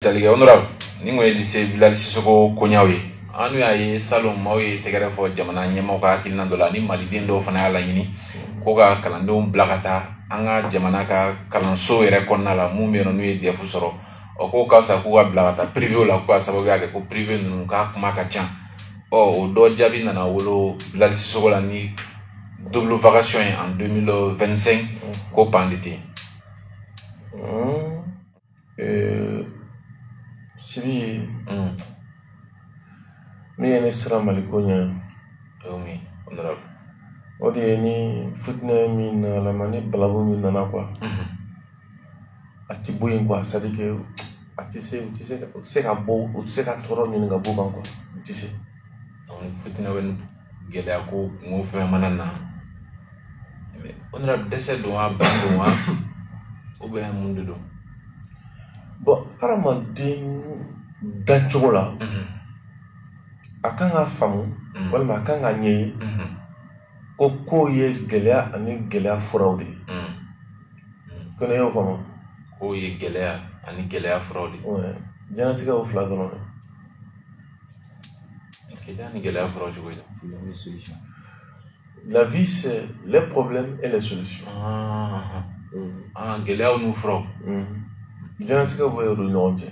Tali kɛ, honorable, nin kun ye lycée Bilal Sissoko koɲaw ye. An y'a ye salon, maaw ye tɛgɛrɛ fɔ jamana ɲɛmaaw ka hakilina dɔ la, ni maliden dɔw fana y'a laɲini ko ka kalandenw bila ka taa an ka jamana ka kalanso yɛrɛ kɔnɔna la, mun bɛ yen nɔ n'u ye DEF sɔrɔ. Ɔ, k'o ka fisa k'u ka bila ka taa privé la, k'u ka sababuya kɛ ko privé ninnu k'a kuma ka ca. Ɔ, o dɔ jaabi nana wolo Bilal Sissoko la ni double vacation ye en 2025, ko pan de tɛ yen. Sibi, min ye ne siran Maliko ɲɛ, O ye mun ye, honorable? O de ye ni fitinɛ min nana ma, ni balawu min nana quoi, a ti bɔ yen quoi. C'est à dire que a tɛ se, u tɛ se, u tɛ se ka bɔ, u tɛ se ka tɔɔrɔ ɲini ka bɔ kan quoi, u tɛ se. Donc fitinɛ bɛ gɛlɛya ko kungo fɛn mana na, mais honorable, dɛsɛ don wa, ban don wa, ou bien mun de don? Bon, hadamaden dancogo la, a kan ka faamu walima a kan ka ɲɛɲini ko kow ye gɛlɛya ani gɛlɛya furaw de ye. Ko ne y'o faamu. Kow ye gɛlɛya ani gɛlɛya furaw de ye. Ouais, diɲɛlatigɛ y'o fila dɔrɔn de. Gɛlɛya ni gɛlɛya furaw cogo di? La vie, c'est les problèmes et les solutions. Ah, ah, gɛlɛyaw n'u furaw. Diɲɛlatigɛ bɛ olu ni ɲɔgɔn cɛ.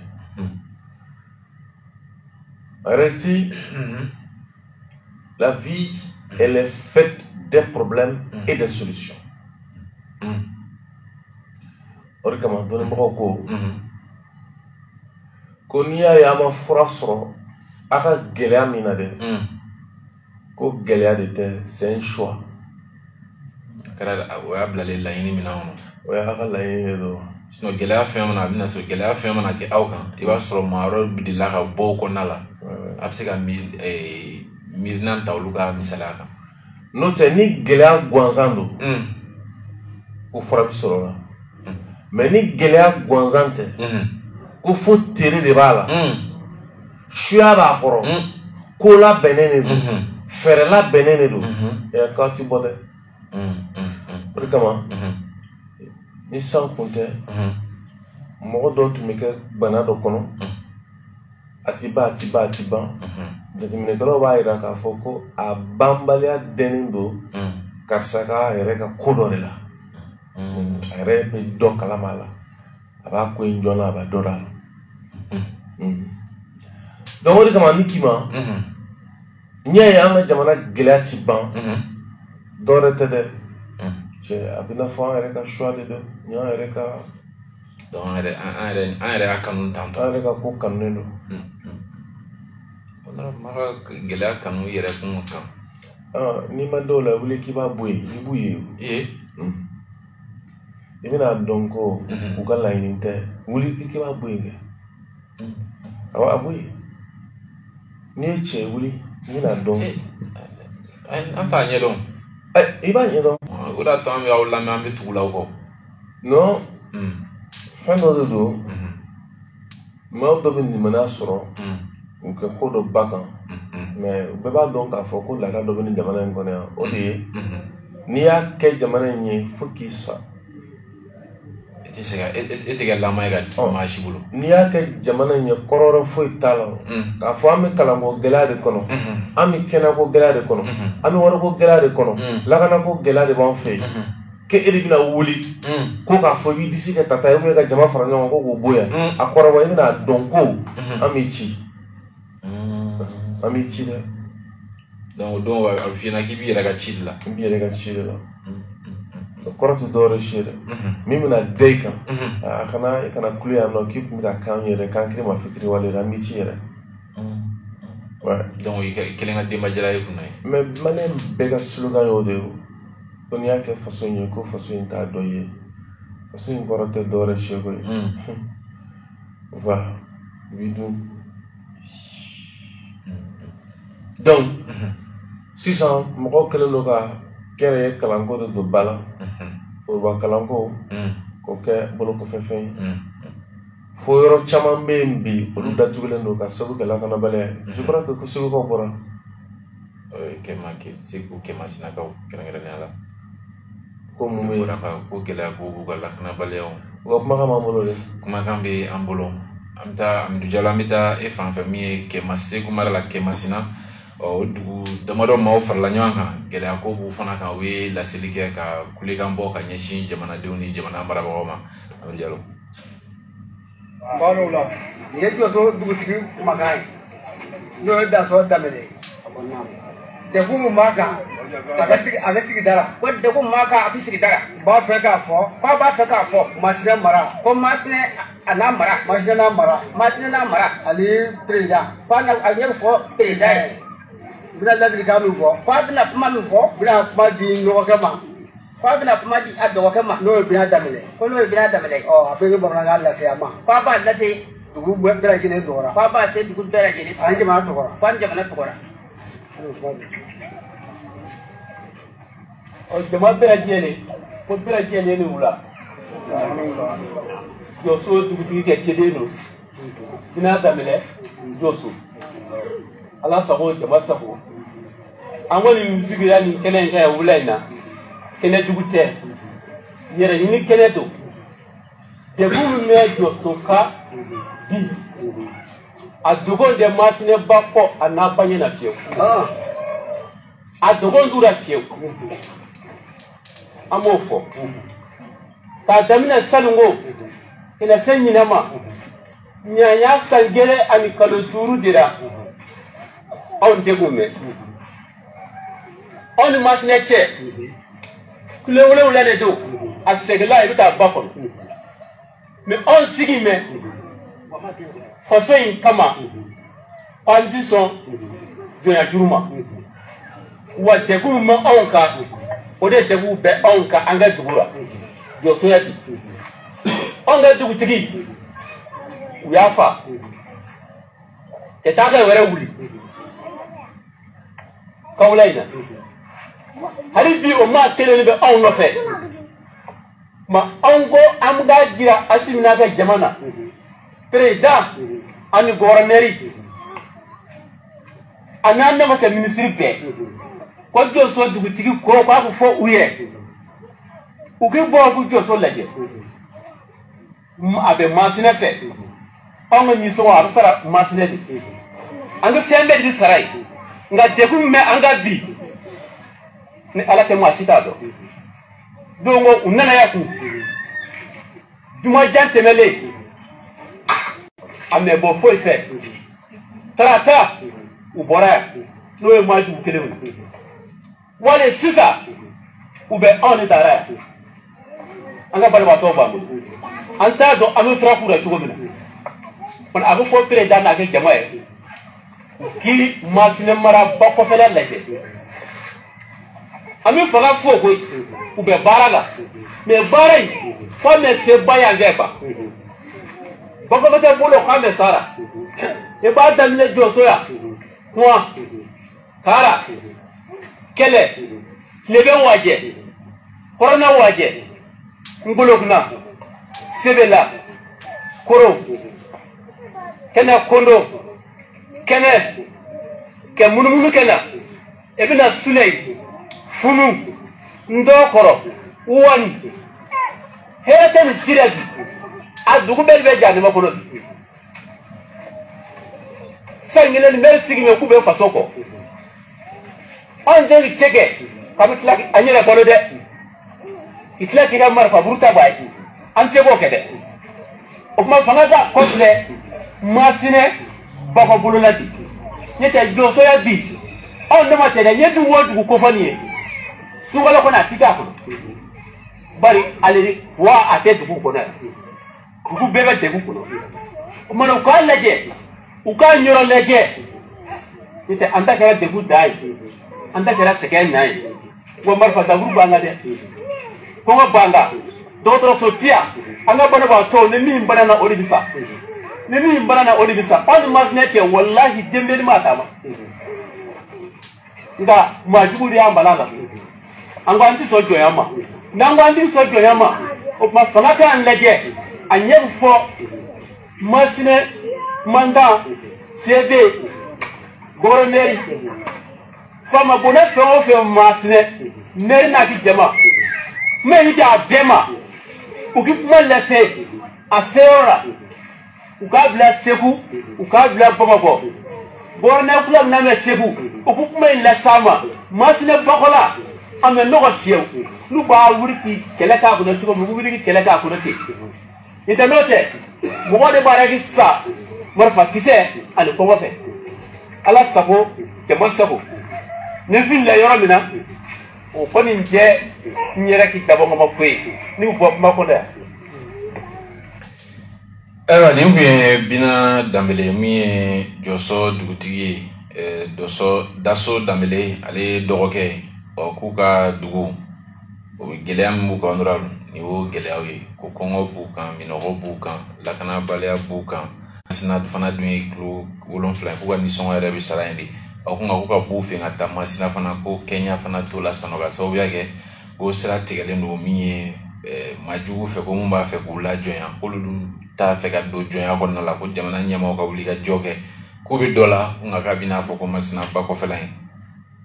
En réalité, la vie, elle est faite des problèmes et des solutions. O de kama dɔnnibagaw ko ko n'i y'a ye an ma fura sɔrɔ a ka gɛlɛya min na dɛ, ko gɛlɛya de tɛ, c'est un choix. A kɛra o y'a bilalen laɲini min kɔnɔ. O y'a ka laɲini de don. Sinon gɛlɛya fɛn mana, a bɛna sɔrɔ gɛlɛya fɛn mana kɛ aw kan, i b'a sɔrɔ maa wɛrɛw delila ka bɔ o kɔnɔna la, a bɛ se ka miirina ta olu ka misaliya kan. N'o tɛ, ni gɛlɛya gansan don, ko fura bɛ sɔrɔ o la, mais ni gɛlɛya gansan tɛ, ko fo tere de b'a la, suya b'a kɔrɔ, ko labɛnnen de don, fɛɛrɛ labɛnnen de don, ɛ, k'a ti bɔ dɛ. O de kama ni san kun tɛ, mɔgɔ dɔw tun bɛ kɛ bana dɔ kɔnɔ, a ti ban, a ti ban, a ti ban. Jateminɛkɛlaw b'a jira k'a fɔ ko a banbaliya dɛnnen don karisa ka yɛrɛ ka ko dɔ de la. A yɛrɛ bɛ dɔ kalama a la, a b'a ko in jɔna, a b'a dɔ da la. Donc o de kama ni k'i ma, n'i y'a ye an ka jamana gɛlɛya ti ban, dɔwɛrɛ tɛ dɛ, cɛ, a bɛ n'a fɔ an yɛrɛ ka choix de don, ni an yɛrɛ ka Donc an yɛrɛ y'a kanu tan tɔ. An yɛrɛ ka ko kanunen don. Honorable, ma ka gɛlɛya kanu i yɛrɛ kun kan. N'i ma dɔw la wuli k'i b'a bɔ yen, i b'u ye. Ee. I bɛna dɔn ko u ka laɲini tɛ, wuli k'i b'a bɔ yen kɛ, awɔ, a bɔ yen. N'i ye cɛ wuli, i bɛna dɔn. An t'a ɲɛdɔn. I b'a ɲɛdɔn. O de y'a to an bɛ aw lamɛn, an bɛ tugu l'aw kɔ. Non, fɛn dɔ de don, maa dɔ bɛ limaniya sɔrɔ u kɛ ko dɔ ba kan, mais u bɛɛ b'a dɔn k'a fɔ ko laada dɔ bɛ nin jamana in kɔnɔ yan. O de ye n'i y'a kɛ jamana in ye fo k'i sa. E tɛ se ka e tɛ kɛ lama ye ka maa si bolo. N'i y'a kɛ jamana in ye, kɔrɔ wɛrɛ foyi t'a la k'a fɔ an bɛ kalanko gɛlɛya de kɔnɔ, an bɛ kɛnɛyako gɛlɛya de kɔnɔ, an bɛ wariko gɛlɛya de kɔnɔ, lakanako gɛlɛya de b'an fɛ yen, k'e de bɛna wuli ko k'a fɔ i b'i disi kɛ tata ye, ka jama fara ɲɔgɔn kan ko k'o bɔ yan, a kɔrɔbɔ, i bɛna dɔn ko an b'i ci, an b'i ci dɛ. Donc o don a bɛ f'i ɲɛna k'i b'i yɛrɛ ka ci de la. I b'i yɛrɛ ka ci de la. O kɔrɔ tɛ dɔwɛrɛ si ye dɛ, min bɛna da i kan, a kana i kana kulo yan nɔ k'i tun bɛ ka k'an yɛrɛ k'an kiri ma fitiriwale la, an b'i ci yɛrɛ. Donc i kelen ka denbajala ye kunna ye. Mais maliyɛn bɛɛ ka slogan y'o de ye o, ko n'i y'a kɛ faso in ye, ko faso in t'a dɔ ye. Faso in kɔrɔ tɛ dɔwɛrɛ si ye koyi. Voilà, i b'i dun. Donc sisan mɔgɔw kɛlen don ka kɛnyɛrɛye kalanko de don ba la, foroba kalanko k'o kɛ bolokɔfɛfɛn ye, fo yɔrɔ caman bɛ yen bi, olu datugulen don ka sababu kɛ lakanabaliya ye. Je crois que ko segukaw bɔra. Kɛma Segu, Kɛmasinakaw kɛrɛnkɛrɛnnenya la. Ko mun bɛ yen? Bɔra ka ko gɛlɛya ko b'u ka lakanabaliyaw. U ka kumakan b'an bolo dɛ. Kumakan bɛ an bolo. An bɛ taa Amidou Diallo, an bɛ taa e fan fɛ min ye Kɛma Segu mara la, Kɛmasina. O dugu damadɔ maaw farala ɲɔgɔn kan, gɛlɛya ko b'u fana kan, u ye laseli kɛ ka kulekan bɔ ka ɲɛsin jamanadenw ni jamana marabagaw ma. Amidou Diallo. Baaraw la nin ye Jɔso dugutigi kumakan ye, n'o ye Dasɔ Danbɛlɛ ye. Degun mun b'a kan a ka sigida la, ko degun mun b'a kan a ka sigida la, n b'a fɛ k'a fɔ, k'a b'a fɛ k'a fɔ Masina mara, ko Masina a n'a mara, Masina n'a mara, Masina n'a mara ani président, ko a ɲɛ bɛ fɔ président ye. N bɛna ladilikan min fɔ, k'a bɛna kuma min fɔ, n bɛna kuma di n dɔgɔkɛ ma, k'a bɛna kuma di a dɔgɔkɛ ma, n'o ye Bina Danbɛlɛ, ko n'o ye Bina Danbɛlɛ ye. Ɔ a bɛ kɛ bamanankan lase a ma, k'a b'a lase dugu bɛɛ lajɛlen tɔgɔra, k'a b'a se dugu bɛɛ lajɛlen, ani jamana tɔgɔra, k'ani jamana tɔgɔra. Ɔ jama bɛɛ lajɛlen, ko bɛɛ lajɛlen ni wula. Jɔso dugutigi kɛ cɛden don, Bina Danbɛlɛ Jɔso. Ala sago jama sago. An kɔni sigira nin kɛnɛ in kan yan wula in na. Kɛnɛ jugu tɛ, yɛrɛ ɲini kɛnɛ don. Degun min bɛ Jɔso kan bi, a dogon tɛ Masinɛba kɔ a n'a ba ɲɛna fiyewu. A dogon t'u la fiyewu. An b'o fɔ. K'a daminɛ salongo, ka na se ɲinɛ ma, ɲanya san 1 ani kalo 5 de la, anw tɛ k'o mɛn. Anw ni Masinɛ cɛ, kilo 7 de don, a sɛgɛnla i bɛ taa ba kɔnɔ. Mɛ anw sigi mɛn faso in kama, k'an ti sɔn jɔnya juru ma. Wa degun min bɛ anw kan, o de degun bɛ anw kan an ka dugu la, Jɔsoya bi. Anw ka dugutigi, u y'a fa, ka taa ka wɛrɛ wuli kawula in na. Hali bi o maa kelen de bɛ anw nɔfɛ. Ma anw ko an b'a jira Asimi n'a ka jama na, président ani gouverneur a n'an nafasɛ minisiri bɛɛ, ko Jɔso dugutigi ko k'a bɛ fɔ u ye, u k'i bɔ k'u Jɔso lajɛ. A bɛ Masinɛ fɛ, anw ka nisɔngɔ a bɛ sara Masinɛ de, an ka fɛn bɛɛ de bɛ sara yen. Nka degun min bɛ an ka bi, ni Ala tɛ maa si t'a dɔn. Donc u nana yan kun, jumajan tɛmɛlen, a mɛ bɔ foyi fɛ. Tarata u bɔra yan, n'o ye maajugu kelenw ye. Wale sisan u bɛ anw de taara yan, an ka banabaatɔw b'an bolo, an t'a dɔn an bɛ fura k'u la cogo min na. Kɔni a bɛ fɔ président n'a kɛ jama ye, k'i Masinɛ mara ba kɔfɛla lajɛ. An bɛ fanga fo koyi, u bɛ baara la, mɛ baara in f'a mɛ se ba yan fɛ kuwa. Bakɔfɛ tɛ bolo k'a mɛ sara. I b'a daminɛ Jɔso yan, Kuwan, Kara, Kɛlɛ, Tileben Wajɛ, Kɔrɔna Wajɛ, Ngolokunna, Sebela, Koro, Kɛnɛ Kondo, Kɛnɛ, kɛ munumunu kɛ na, i bɛna Sulɛyi, Funu, Ndɔkɔrɔ, Wani. Hɛrɛ tɛ nin si la bi, a dugu bɛɛ de bɛ jahanama kɔnɔ bi. San kelen nin bɛɛ sigi mɛ k'u bɛ faso kɔ. Anw tɛ cɛ kɛ k'an bɛ tila an yɛrɛ balo dɛ, i tila k'i ka marifa buru ta bɔ a ye, an tɛ se k'o kɛ dɛ. O tuma fanga ka kɔfilɛ Masinɛ bakɔ bolo la bi, n'o tɛ Jɔsoya bi, anw dama tɛ dɛ, n ye dugu o dugu kofɔ nin ye, sunkalo kɔnɔ a ti k'a kɔnɔ. Bari ale wa a tɛ dugu kɔnɔ yan, dugu bɛɛ bɛ degun kɔnɔ. O tuma u k'a lajɛ, u k'a yɔrɔ lajɛ, n'o tɛ an ta kɛra degun dan ye, an ta kɛra sɛgɛn nan ye. Wa marifa daburu b'an kan dɛ, kɔngɔ b'an kan, dɔgɔtɔrɔso ti yan, an ka banabaatɔw ni min banana o de bɛ sa, ni min banana o de bɛ sa. Anw ni Masinɛ cɛ, walahi denmisɛnnin ma taama, nka maa jugu de y'an bala la. An ko an ti sɔn jɔnya ma, n'an ko an ti sɔn jɔnya ma, o tuma fanga k'an lajɛ, a ɲɛ bɛ fɔ Masinɛ mandan, CB, gouverneur, faama bonda fɛn o fɛn Masinɛ, maire n'a ki jama, kuma in di a bɛɛ ma, u k'i kuma lase a seyɔrɔ la. U k'a bila Segu, u k'a bila Bamakɔ. Gouverneur kura min bɛ Segu, o k'u kuma in las'a ma. Masina Bakola, a mɛ nɔgɔ fiyewu. N'u b'a wuli k'i kɛlɛ k'a kunna cogo min, u b'u wuli k'i kɛlɛ k'a kunna ten. Nin tɛ n'o tɛ, mɔgɔ de b'a yɛrɛ sa marifa kisɛ ani kɔngɔ fɛ. Ala sago, jama sago. Ni filila yɔrɔ min na, o kɔni tɛ n yɛrɛ k'i dabɔ ma ko ye. Ni bɔ kuma kɔnɔ yan. Ayiwa, nin tun ye Bina Danbele min ye Jɔsɔ dugutigi ye, Dɔsɔ Daso Danbele ale ye dɔgɔkɛ ye. Ɔ k'u ka dugu o gɛlɛya min b'u kan dɔrɔn nin y'o gɛlɛyaw ye, ko kɔngɔ b'u kan, minɔgɔ b'u kan, lakanabaliya b'u kan. Masina fana dun ye kilo 7 ye, k'u ka nisɔngɔ yɛrɛ bɛ sara yen de. A ko nka k'u ka b'u fɛ ka taa Masina fana, ko Kɛɲa fana t'o la sanɔ ka sababuya kɛ ko sira tigɛlen don min ye maajugu fɛ, ko mun b'a fɛ k'u lajɔnya, k'olu t'a fɛ ka don jɔnya kɔnɔna la, ko jamana ɲɛmaaw ka wuli ka jɔ kɛ k'u bɛ dɔ la, nka k'a bɛna fɔ ko Masina ba kɔfɛla in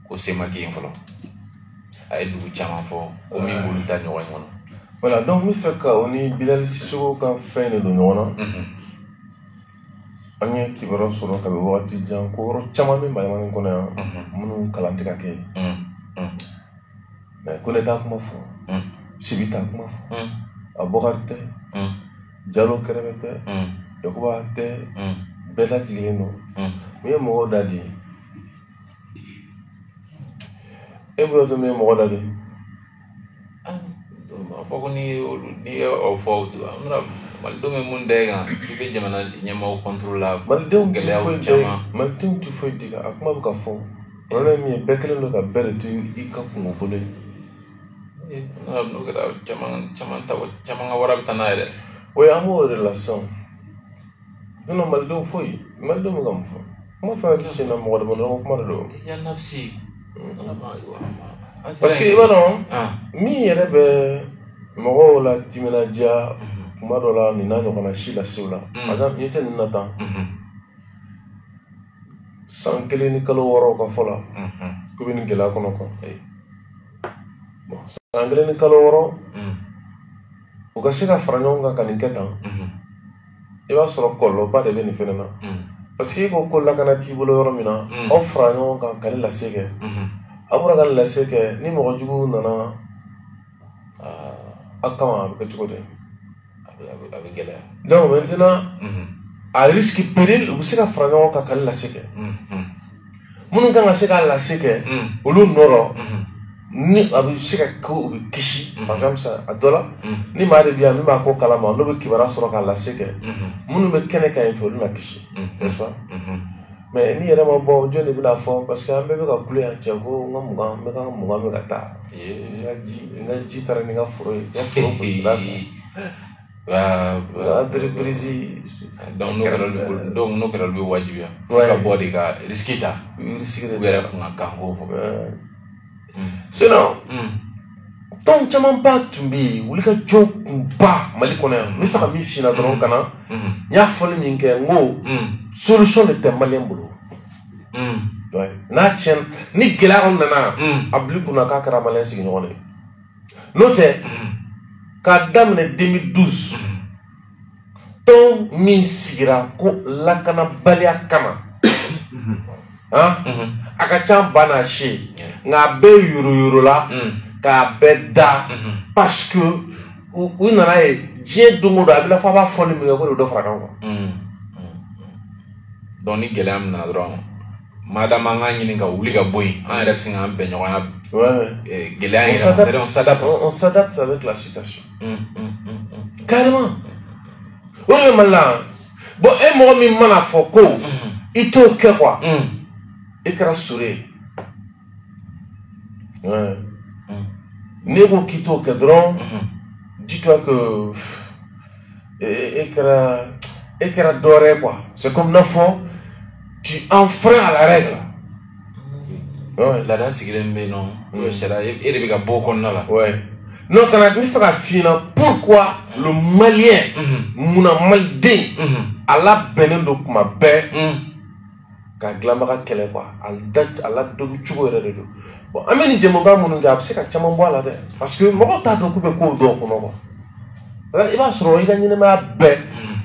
ko se ma kɛ yen fɔlɔ. A ye dugu caman fɔ ko min b'olu ta ɲɔgɔn kɔnɔ. Voilà, donc n bɛ fɛ ka o ni Bilali Sisoko ka fɛn de don ɲɔgɔn na. An ye kibaruya sɔrɔ kabi wagati jan ko yɔrɔ caman bɛ Mali kɔnɔ yan minnu kalan tɛ ka kɛ yen. Mais ko ne t'a kuma fɔ, Sibi t'a kuma fɔ, Abubakar tɛ, Jalo kɛrɛfɛ tɛ, Yakuba tɛ, bɛɛ lasigilen don. Mun ye mɔgɔw da di? E bolo min ye mɔgɔ da di? A fɔ ko n'i y'o fɔ, malidenw bɛ mun da e kan k'i bɛ jamana ɲɛmaaw kɔntoro la? Malidenw tɛ foyi di a kuma bɛ ka fɔ. O ye min ye, bɛɛ kɛlen don ka bɛɛ de to i ka kungo bolo ye. N'o kɛra caman ka wara bɛ taa n'a ye dɛ. O ye an b'o de la sisan. Sinon malidenw foyi, malidenw bɛ ka mun fɔ? Kuma fɛn bɛ sen na, mɔgɔ damadɔ kuma de don. Ya nafsi. Parce que i b'a dɔn min yɛrɛ bɛ mɔgɔw la timinadiya kuma dɔ la nin n'a ɲɔgɔnna si lasew la. Par exemple, n'i tɛ nin na tan, san 1 ni kalo 6 ka fɔ la k'u bɛ nin gɛlɛya kɔnɔ quoi. Bon, san 1 ni kalo 6 u ka se ka fara ɲɔgɔn kan ka nin kɛ tan, i b'a sɔrɔ kɔlɔlɔba de bɛ nin fɛnɛ na. Parce que e ko ko lakana t'i bolo yɔrɔ min na, aw fara ɲɔgɔn kan ka nin lase kɛ. A bɔra ka nin lase kɛ, ni mɔgɔ jugu nana a kama, a bɛ kɛ cogo di? A bɛ gɛlɛya. Donc maintenant, à risque péril, u bɛ se ka fara ɲɔgɔn kan ka nin lase kɛ. Minnu kan ka se k'a lase kɛ, olu nɔrɔ ni a bɛ se ka kɛ u bɛ kisi. Par exemple, a dɔ la, ni maa de bɛ yan min b'a ko kalama, n'o bɛ kibaruya sɔrɔ k'a lase kɛ, minnu bɛ kɛnɛ kan yen fɛ, olu na kisi, n'est-ce pas? Mais ni yɛrɛ ma bɔ, jɔn de bɛna fɔ? Parce que an bɛɛ bɛ ka kule yan, cɛ ko n ka 20, n bɛ ka 20 bɛ ka taa. N ka ji taara ni n ka foro ye, n ka foro bolila fɛ. Entreprise. Donc n'o kɛra olu bɛ wajibiya fo ka bɔ de ka risque ta. Risque de u yɛrɛ kun ka kan k'o fɔ. Sinon, tɔn camanba tun bɛ yen, wulikajɔ kunba Mali kɔnɔ yan. N bɛ fɛ ka min f'i ɲɛna dɔrɔn ka na, n y'a fɔli min kɛ, n ko solution de tɛ maliyɛn bolo. N'a tiɲɛna, ni gɛlɛya kɔni nana, a bil'i kunna k'a kɛra maliyɛn sigiɲɔgɔn de ye. N'o tɛ, k'a daminɛ 2012, tɔn min sigira ko lakanabaliya kama, a ka ca ba n'a si ye, nka a bɛɛ yoroyoro la k'a bɛɛ da, parce que u nana ye diɲɛ don o don a bɛ na fɔ a b'a fɔli min kɛ ko de dɔ fara kan quoi. Donc ni gɛlɛya min nana dɔrɔn, madame an k'a ɲini ka wuli ka bɔ yen, an yɛrɛ bɛ sin k'an bɛn ɲɔgɔnya gɛlɛya in yɛrɛ ma, c'est-à-dire on s'adapte. On s'adapte avec la situation. Carrément. O de bɛ Mali la. Bon, e mɔgɔ min mana fɔ ko i t'o kɛ quoi, e kɛra sure ye. N'e ko k'i t'o kɛ dɔrɔn, dis-toi que e kɛra dɔ wɛrɛ ye quoi. C'est comme n'a fɔ tu enfreins à la règle. Laada sigilen bɛ yen nɔ, sariya e de bɛ ka bɔ o kɔnɔna la. Ouais. Non, kana n bɛ fɛ ka f'i ɲɛna pourquoi le Malien, munna maliden a labɛnnen don kuma bɛɛ ka dilanbaga kɛlɛ quoi, a ladon cogo yɛrɛ de don. Bon, an bɛ nin jɛmukan minnu kɛ, a bɛ se ka caman bɔ a la dɛ, parce que mɔgɔw t'a dɔn k'u bɛ kow dɔw kɔnɔ quoi. I b'a sɔrɔ i ka ɲɛnɛmaya bɛɛ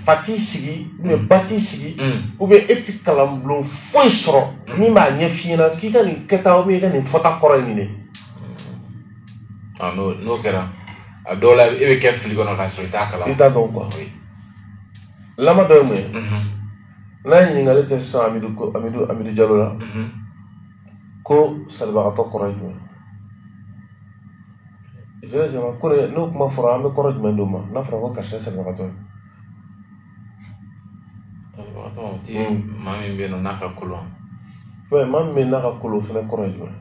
fa t'i sigi ou bien ba t'i sigi ou bien e ti kalanbulon foyi sɔrɔ min b'a ɲɛf'i ɲɛna k'i ka nin kɛta ou bien i ka nin fɔta kɔrɔ ye nin de. Ah, n'o kɛra a dɔw la e bɛ kɛ fili kɔnɔ k'a sɔrɔ i t'a kalama. I t'a dɔn quoi. Lama dɔ ye mun ye? N'a ye ɲininkali kɛ sisan Amidu Jalo la ko salibagatɔ kɔrɔ ye jumɛn? Ko n'o kuma fɔra an bɛ kɔrɔ jumɛn d'o ma n'a fɔra ko karisa ye salibagatɔ ye? Salibagatɔ ti maa min bɛ yen nɔ n'a ka kolon. Ouais, maa min bɛ yen n'a ka kolon o fana kɔrɔ ye jumɛn?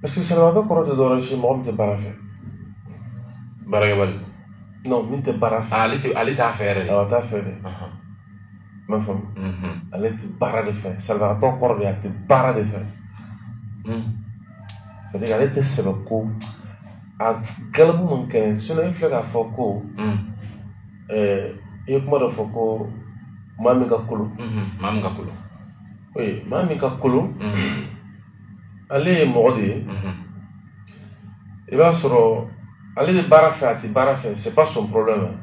Parce que salibagatɔ kɔrɔ tɛ dɔwɛrɛ ye mɔgɔ min tɛ baara fɛ. Baarakɛbali. Non, min tɛ baara fɛ. Ale t'a fɛ yɛrɛ de. Awɔ, a t'a fɛ dɛ. I m'a faamu? Ale tɛ baara de fɛ. Salibagatɔ kɔrɔ de a tɛ baara de fɛ. C'est-à-dire ale tɛ sɛbɛ ko a galabu man kɛnɛ sinon e filɛ k'a fɔ ko i ye kuma dɔ fɔ ko maa min ka kolon. Maa min ka kolon. Oui, maa min ka kolon. Ale ye mɔgɔ de ye. I b'a sɔrɔ ale bɛ baara fɛ a tɛ baara fɛ c'est pas son problème.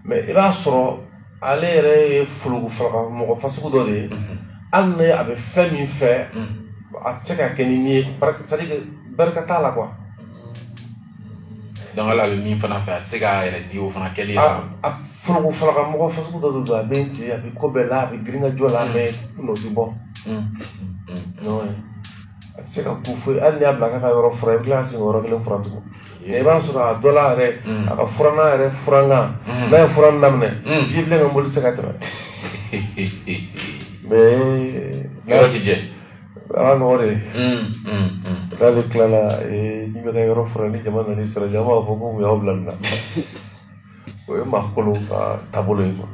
Mais i b'a sɔrɔ ale yɛrɛ ye fologo falaka mɔgɔ fasugu dɔ de ye. Hali ni a bɛ fɛn min fɛ a tɛ se ka kɛ ni nin ye c'est à dire que barika t'a la quoi. Donc hali a bɛ min fana fɛ a tɛ se k'a yɛrɛ di o fana kɛli la. A fologo falaka mɔgɔ fasugu dɔ de don a bɛ ten a bɛ ko bɛɛ la a bɛ girin ka jɔ la mais n'o tɛ bɔ. Non. A tɛ se ka ko foyi hali n'i y'a bila k'a ka yɔrɔ furan i bɛ tila ka segin o yɔrɔ kelen furan tugun. Mais i b'a sɔrɔ a dɔ la yɛrɛ a ka furannan yɛrɛ furankan n'a ye furan daminɛ fiye bilen ka mobili tɛ se ka tɛmɛ. Mais yɔrɔ ti jɛ. A ma nɔgɔ de. N'ale tilala n'i bɛ ka yɔrɔ furan ni jama nan'i sɔrɔ jama b'a fɔ ko mun y'aw bila nin na. O ye maa kolon ka taabolo ye quoi.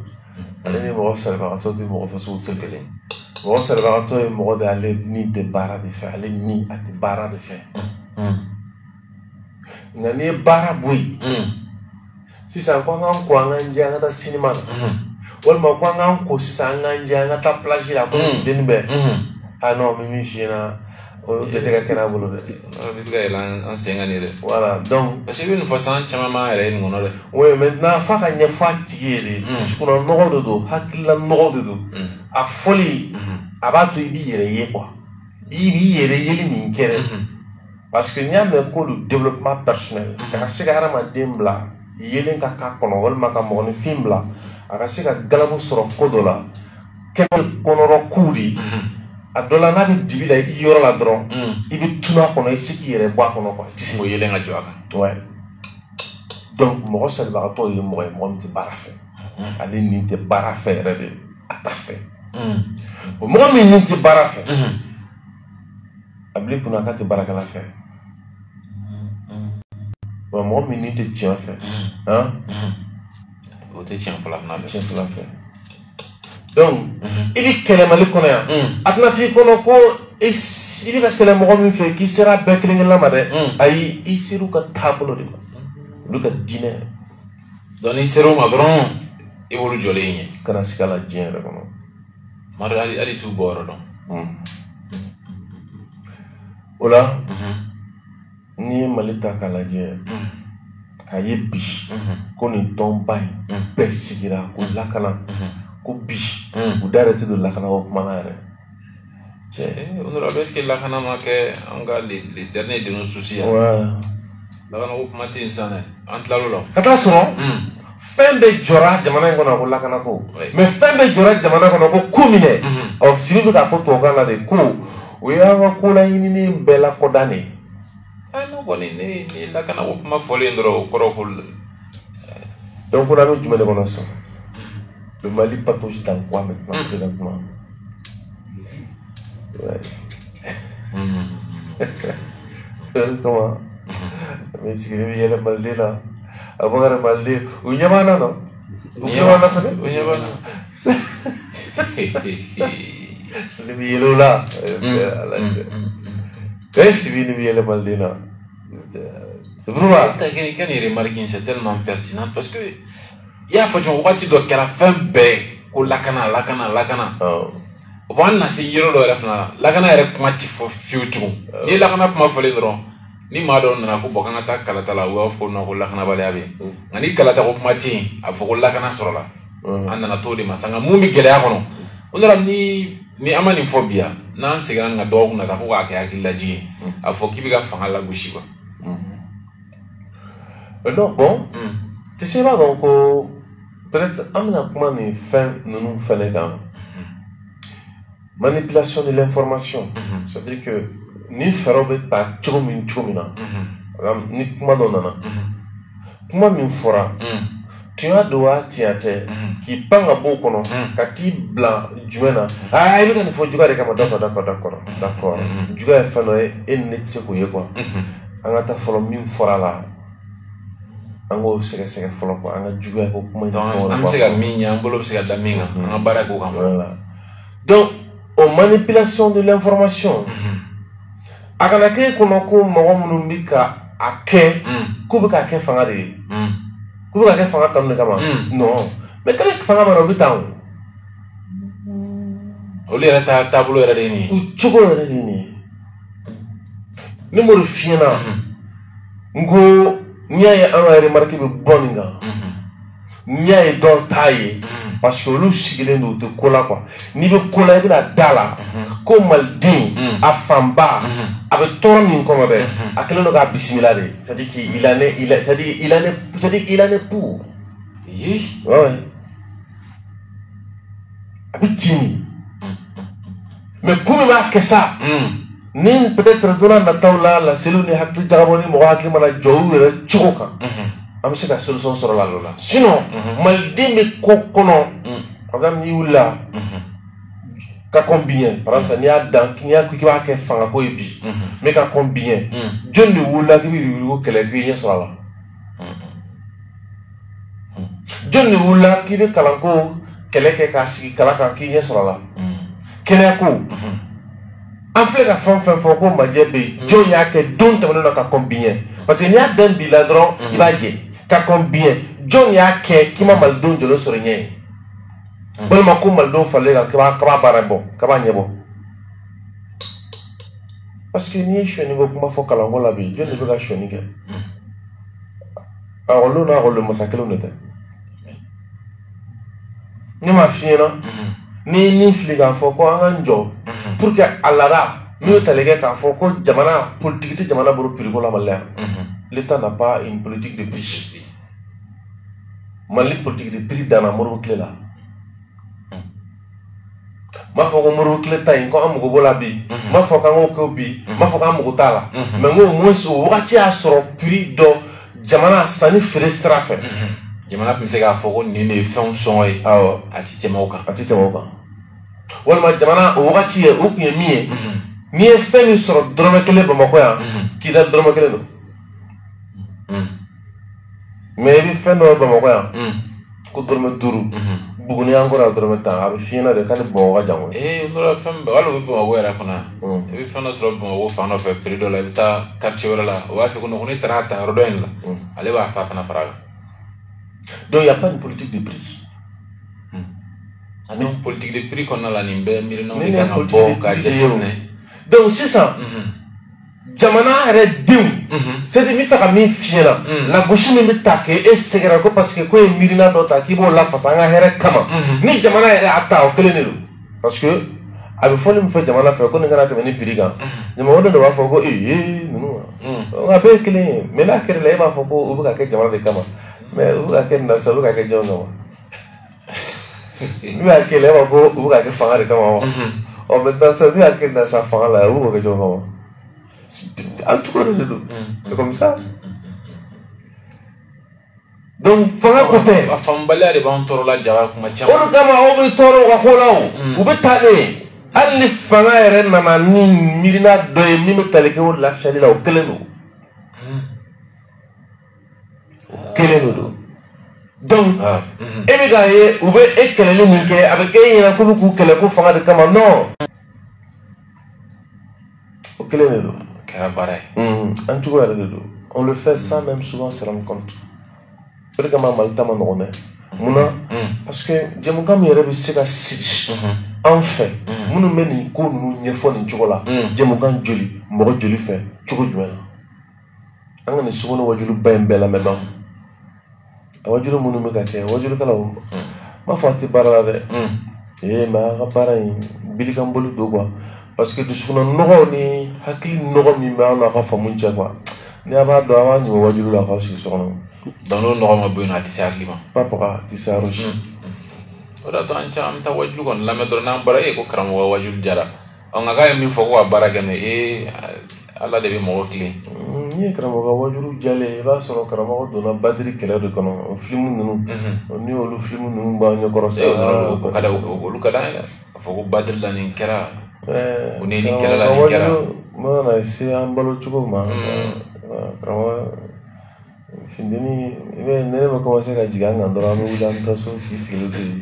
Ale ni mɔgɔ salibagatɔ tɛ mɔgɔ fasugu tɛ kelen ye. Mɔgɔ salibagatɔ ye mɔgɔ de ale ni tɛ baara de fɛ ale ni a tɛ baara de fɛ. Nka n'i ye baara bɔ yen sisan ko an k'an ko an k'an jɛ an ka taa sinima na walima ko an k'an ko sisan an k'an jɛ an ka taa plage la ko funteni bɛ. Ah non, n bɛ min f'i ɲɛna o jate ka kɛnɛ a bolo dɛ. I bɛ ka yɛlɛ an sen kan nin dɛ. Voilà donc. Parce que i bɛ nin fɔ san caman b'an yɛrɛ ye nin kɔnɔ dɛ. Oui, maintenant f'a ka ɲɛfɔ a tigi ye de. Dusukunna nɔgɔ de don hakilila nɔgɔ de don. A fɔli a b'a to i b'i yɛrɛ ye quoi. I b'i yɛrɛ yeli min kɛ dɛ. Parce que n'i y'a mɛn ko le développement personnel. Ka se ka hadamaden bila yelen ka k'a kɔnɔ walima ka mɔgɔninfin bila a ka se ka galabu sɔrɔ ko dɔ la kɛnɛ kɔnɔrɔ kow de ye. A dɔ la n'a bɛ dibi la i yɔrɔ la dɔrɔn i bɛ tunu a kɔnɔ i tɛ se k'i yɛrɛ bɔ a kɔnɔ quoi. I tɛ se. O yelen ka jɔ a kan. Ouais. Donc mɔgɔ salibagatɔ ye mɔgɔ ye mɔgɔ min tɛ baara fɛ. Ale ni tɛ baara fɛ yɛrɛ de a t'a fɛ. O mɔgɔ min ni tɛ baara fɛ. A bil'i kunna k'a tɛ baarakɛla fɛ. Wa mɔgɔ min ni tɛ tiɲɛ fɛ. Han. O tɛ tiɲɛ fɔlɔ fana fɛ. Tiɲɛ fɔlɔ fɛ. Donc i bɛ kɛlɛ Mali kɔnɔ yan a tɛna f'i kɔnɔ ko i bɛ ka kɛlɛ mɔgɔ min fɛ k'i sera a bɛɛ kelen kelenna ma dɛ. Ayi i ser'u ka taabolo de ma olu ka diinɛ. Donc n'i ser'u ma dɔrɔn i b'olu jɔlen ye. Kana sigi a la diɲɛ yɛrɛ kɔnɔ. Tuma dɔ hali t'u bɔ yɔrɔ dɔn. O la n'i ye Mali ta k'a lajɛ k'a ye bi ko nin tɔnba in bɛɛ sigira ko lakana. Ko bi u da yɛrɛ tɛ don lakana ko kuma na yɛrɛ. Cɛ honorable est-ce que lakana ma kɛ an ka les derniers de nos soucis yan. Lakana ko kuma tɛ yen sisan dɛ an tilal'o la. Ka taa sɔrɔ fɛn bɛɛ jɔra jamana in kɔnɔ ko lakana ko mais fɛn bɛɛ jɔra jamana kɔnɔ ko ko minɛ ɔ Sibi bɛ k'a fɔ tubabukan na de ko o y'an ka ko laɲininen bɛɛ lakɔdan de ye. Ah non kɔni ne ni lakana ko kuma fɔlen dɔrɔn o kɔrɔ ko. Donc ko an bɛ jumɛn de kɔnɔ sisan? Le Mali patauge dans quoi maintenant, présentement? Ouais. Comment? Mais si vous avez le Mali là, avoir le Mali, où il y a un non? Où il y a un Où il y a un Le là. Eh, si vous avez le Mali là. C'est pourquoi. Quand il remarque, c'est tellement pertinent parce que i y'a fɔ cogo waati dɔ kɛra fɛn bɛɛ ko lakana lakana lakana. O b'an na se yɔrɔ dɔ yɛrɛ fana la lakana yɛrɛ kuma ti fɔ fiyewu tugun. N'i ye lakana kuma fɔlen dɔrɔn Ni maa dɔw nana ko bɔn k'an ka taa kalata la, u b'a fɔ ko non, ko lakanabaliya bɛ yen. Nka ni kalata ko kuma tɛ yen, a bɛ fɔ ko lakana sɔrɔla. An nana t'o de ma sa. Nka mun bɛ gɛlɛya kɔnɔ, o nana ni an ma nin fɔ bi yan, n'an seginna nin ka dɔgɔkun nata ko k'a kɛ hakililajigin ye, a fɔ k'i bɛ ka fanga lagosi quoi. Non, bon, tu sais, i b'a dɔn ko peut-être an bɛna kuma nin fɛn ninnu fɛnɛ kan. Manipulation de l'information. C'est-à-dire que ni fɛɛrɛw bɛ ta cogo min na, ni kuma dɔ nana, kuma min fɔra, tiɲɛ don wa tiɲɛ tɛ, k'i pan ka bɔ o kɔnɔ ka t'i bila jumɛn na, aa i bɛ ka nin fɔ juguya de kama. D'accord, juguya ye fɛn dɔ ye, e ni ne tɛ se k'o ye quoi. An ka taa fɔlɔ min fɔra la, an k'o sɛgɛsɛgɛ fɔlɔ quoi, an ka juguya ko kuma in fɔlɔ. An bɛ se ka min ɲɛ, an bolo bɛ se ka da min kan, an ka baara k'o kan. Voilà. Donc o manipulation de l'information, a kana k'e kɔnɔ ko mɔgɔ minnu bɛ ka a kɛ, k'u bɛ k'a kɛ fanga de ye, k'u bɛ k'a kɛ fanga kanu de kama. Non, mais kabi fanga mana, u bɛ taa o. Olu yɛrɛ ta taabolo yɛrɛ de ye nin ye. U cogo yɛrɛ de ye nin ye. Ne m'o de f'i ɲɛna, n ko n'i y'a ye an ka remarque bɛ bɔ nin kan, n'i y'a ye dɔw t'a ye, parce que olu sigilen don, u tɛ ko la quoi. N'i bɛ ko la, i bɛna da la ko maliden a fanba a bɛ tɔɔrɔ min kɔnɔ dɛ, a kɛlen don k'a bisimila de, c'est-à-dire qu'il en est, il est, c'est-à-dire il en est, c'est-à-dire il en est pour. Ouais. A bɛ ten de. Mais ko min b'a kɛ sa, ni peut-être don n'a nataw la, laseliw ni hakili jagabɔ ni mɔgɔ hakili mana jɔ u yɛrɛ cogo kan, an bɛ se ka solution sɔrɔ la. Sinon maliden bɛ ko kɔnɔ, par exemple n'i wulila ka kɔn biɲɛ, par exemple n'i y'a dan n'i y'a k'i b'a kɛ fangako ye bi, n bɛ ka kɔn biɲɛ, jɔn de wulila k'i bɛ yuruguyurugu kɛlɛ k'i ɲɛ sɔrɔ a la? Jɔn de wulila k'i bɛ kalanko kɛlɛ kɛ k'a sigi kalan kan k'i ɲɛ sɔrɔ a la? Kɛnɛyako, an filɛ ka fɛn o fɛn fɔ ko majɛ bɛ yen, jɔn y'a kɛ don tɛmɛnen na ka kɔn biɲɛ? Parce que n'i y'a dan bi la dɔrɔn, i b'a jɛ ka kɔn biɲɛ. Jɔn y'a kɛ k'i ma malidenw jɔlen sɔrɔ ɲɛ ye, walima ko malidenw faralen kan k'a b'a baara bɔ, k'a b'a ɲɛbɔ? Parce que n'i ye sonyɛni ko kuma fɔ kalanko la bi, jɔn de bɛ ka sonyɛni kɛ? Ekɔlidenw n'a ekɔliden masa kelenw de tɛ. Ne m'a f'i ɲɛna, n'i ye min fili k'a fɔ ko an k'an jɔ pour que a laada min bɛ tali kɛ k'a fɔ ko jamana politique tɛ jamana bolo prix ko la Mali la yan. L'État n'a pas une politique de prix. Mali politique de prix danna Modibo tile la. N m'a fɔ ko Modibo tile ta in ko an mago b'o la bi, n m'a fɔ k'an k'o kɛ bi, n m'a fɔ k'an mago t'a la, mais n ko au moins o wagati y'a sɔrɔ prix dɔ jamana sanni feere sira fɛ. Jamana tun bɛ se k'a fɔ ko nin de ye fɛnw sɔngɔ ye. Awɔ. A ti tɛmɛ o kan. A ti tɛmɛ o kan. Walima jamana o wagati ye o tun ye min ye, n'i ye fɛn min sɔrɔ dɔrɔmɛ kelen Bamakɔ yan, k'i da dɔrɔmɛ kelen don. Mais i bɛ fɛn dɔ ye Bamakɔ yan ko dɔrɔmɛ 5, Buguni an kɔrɔ yan dɔrɔmɛ 10, a bɛ f'i ɲɛna de k'ale Bamakɔ ka jan koyi. Ee, o fɛn bɛɛ hali o bɛ Bamakɔ yɛrɛ kɔnɔ yan. I bɛ fɛn dɔ sɔrɔ Bamakɔ fan dɔ fɛ prix dɔ la, i bɛ taa quartier wɛrɛ la, o b'a fɔ ko non, ko ne taara a ta yɔrɔ dɔ in la, ale b'a ta fana fara a kan. Donc il n'y a pas une politique de prix. Donc politique de prix kɔnɔna la, nin bɛɛ miirinaw de kan ka bɔ k'a jateminɛ. Donc sisan jamana yɛrɛ denw, c'est-à-dire n bɛ fɛ ka min f'i ɲɛna, lagosi min bɛ ta k'e sɛgɛrɛ ko parce que ko ye miirina dɔ ta k'i b'o lafasa an ka hɛrɛ kama, ni jamana yɛrɛ y'a ta, o kelen de don. Parce que a bɛ fɔli min fɔ jamana fɛ ko nin kana tɛmɛ ni prix kan, jamanadenw de b'a fɔ ko ee ninnu a bɛɛ ye kelen ye. Mais n'a kɛra la, e b'a fɔ ko u bɛ ka kɛ jamana de kama, mais u bɛ ka kɛ nin na sisan, u bɛ ka kɛ jɔn kama? N'u y'a kɛ la, e b'a fɔ ko u bɛ ka kɛ fanga de kama wa? Ɔ maintenant sisan n'u y'a kɛ nin na sisan fanga la, u bɛ k'o kɛ jɔn kama? An cogo de don, c'est comme ça. Donc fanga ko tɛ. A faamubaliya de b'anw tɔɔrɔ la jaba kuma caman. O de kama aw bɛ tɔɔrɔ u ka ko la o, u bɛ taa de. Hali ni fanga yɛrɛ nana ni miirina dɔ ye min bɛ tali kɛ o lafiyali la, o kelen don. O kelen de don. Donc e bɛ k'a ye u bɛ e kɛlɛli min kɛ, a bɛ kɛ e ɲɛna k'u bɛ k'u kɛlɛ ko fanga de kama, non. O kelen de don. Kɛra baara ye. An cogo yɛrɛ de don. On le fait sans même souvent se rendre compte. O de kama Mali ta ma nɔgɔn dɛ. Munna? Parce que jɛmukan min yɛrɛ bɛ se ka sigi an fɛ, minnu bɛ nin ko ninnu ɲɛfɔ nin cogo la, jɛmukan joli, mɔgɔ joli fɛ, cogo jumɛn na? An ka nin sunkalo wajuliba in bɛɛ lamɛn ban. A wajulu minnu bɛ ka kɛ wajulukɛlaw n m'a fɔ a tɛ baara la dɛ. Ee mais a ka baara in bilikan boli don quoi. Parce que dusukunna nɔgɔ ni hakili nɔgɔ min bɛ an n'a ka faamu cɛ quoi. Ni a b'a dɔn a b'a ɲuman wajulu la k'aw sigi so kɔnɔ. Donc n'o nɔgɔ ma bɔ yen nɔ a tɛ se hakili ma. Papa a tɛ se yɔrɔ si. O de y'a to an caman bɛ taa wajulu kɔni lamɛn dɔrɔn n'an bɔra e ko karamɔgɔ wajulu jara. Ɔ nka k'a ye min fɔ ko ka baara kɛ n'o ye ee Ala de bɛ mɔgɔ tilen. N'i ye karamɔgɔ wajulu jalen i b'a sɔrɔ karamɔgɔ donna badiri kɛlɛ de kɔnɔ o filimu ninnu. Ni olu filimu ninnu b'an ɲɛkɔrɔ sa. Olu ka d'an ye dɛ. A fɔ ko badiri la nin kɛra. O ni nin kɛlɛ la nin kɛra. Mana na se an balo cogo ma. Karamɔgɔ funteni i bɛ nɛnɛ bɛ commencer ka jigin an kan dɔrɔn an bɛ wuli an bɛ taa so k'i sigilen to yen.